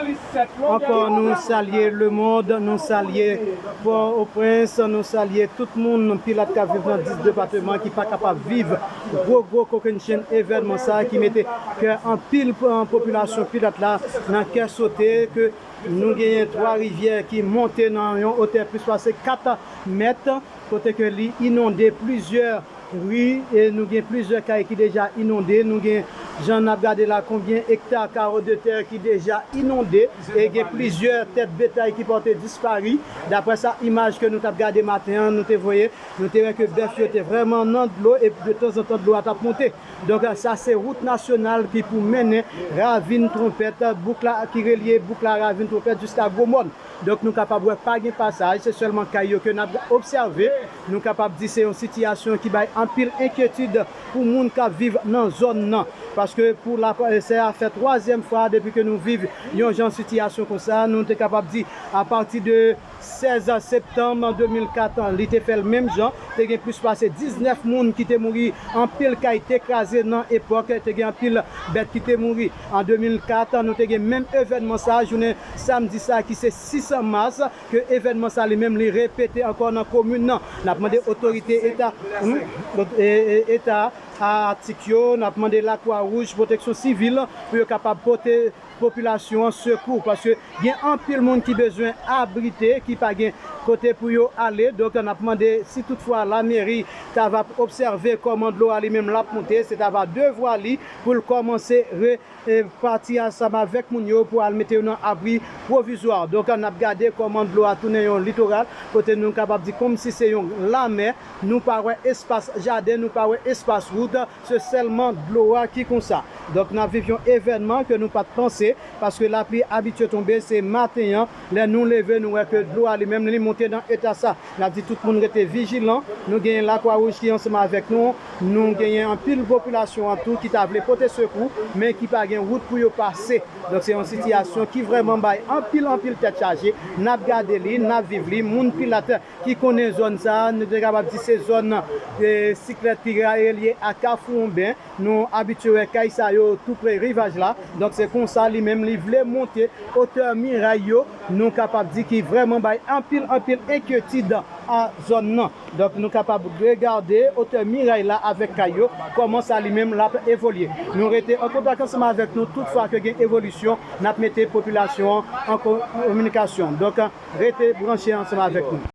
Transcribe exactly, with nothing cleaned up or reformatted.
Ankò, nou salye lemond, nou salye Pòtoprens, nou salye tout moun, pilat k ap viv nan dis depatman ki pa kapab viv gwo, gwo kokennchenn evènman sa a ki mete kè anpil p-, popilasyon pilat la nan kè sote, ke nou genyen Twa Rivyè ki monte nan yon otè plis pase kat mèt, kote ke li inonde plizyè ri, e nou gen plizyè kay ki deja inonde. Nou gen, jan n ap gade la, konbyen ekta kawo de tè ki deja inonde, e gen plizyè tèt betay ki pòte dispari. Daprè sa, imaj ke nou t ap gade maten an, nou te voye, nou te wè ke bèf yo te vrèman nan dlo, e de tanzantan dlo a t ap monte. Donk, sa se wout nasyonal ki pou mennen Ravin Twonpèt, bouk la, ki relye bouk la, Ravin Twonpèt, jiska Gwo Mòn. Donk, nou kapab wè pa gen pasaj, se sèlman kay yo ke n ap obsève. Nou kapab di se yon sitiyasyon ki bay anpil enkyetid pou moun k ap viv nan zòn nan. Paske pou la, sa fè twazyèm fwa depi ke nou viv yon jan sitiyasyon konsa, nou te kapab di apati de sèz septanm de mil kat, li te fè l menm jan. Te gen plis pase diznèf moun ki te mouri, anpil kay te kraze nan epòk, te gen anpil bèt ki te mouri. An de mil kat, nou te gen menm evènman sa, jounen samdi sa ki se sis mas, ke evènman sa li menm li repete ankò nan komin nan. N ap mande otorite eta, hmm, e, e, eta a Atik yo, n ap mande Lakwa Wouj, Pwoteksyon Sivil, pou yo kapab pote popilasyon an sekou, paske gen anpil moun ki bezwen abrite, ki pa gen kote pou yo ale. Donk, n ap mande si toutfwa lameri ta va obsève kòman dlo a li menm l ap monte, se ta va devwa li pou l kòmanse re-, e, pati ansanm avèk moun yo pou al mete yo nan abri pwovizwa. Donk, n ap gade kòman dlo a tounen yon litoral, kote nou kapab di kòmsi se yon lamè. Nou pa wè espas jaden, nou pa wè espas wout, se sèlman dlo a ki konsa. Donk, n ap viv yon evènman ke nou pa t panse, paske lapli abitye tonbe, se maten an, lè nou leve, nou wè ke dlo a li menm, li monte nan eta sa. N ap di tout moun rete vijilan, nou genyen Lakwa Wouj ki ansanm avèk nou, nou genyen anpil popilasyon an tou ki ta vle pote sekou, men ki pa gen wout pou yo pase. Donk, se yon sitiyasyon ki vrèman bay anpil, anpil tèt chaje. N ap gade li, n ap viv li, moun Pilat ki konnen zòn sa a, nou te kapab di se zòn, e, siklèt ki relye a Kafou Wonben. Nou abitye wè kay sa yo tou pre rivaj la. Donk, se konsa li menm li vle monte otè miray yo. Nou kapab di ki vrèman bay anpil, anpil enkyetid a zòn nan. Donk, nou kapab regade otè miray la avèk kay yo, kòman sa li menm l ap evolye. Nou rete an kontak ansanm avèk nou, tout fwa ke gen evolisyon, n ap mete popilasyon an an ko-, kominikasyon. Donk, rete branche ansanm avèk nou.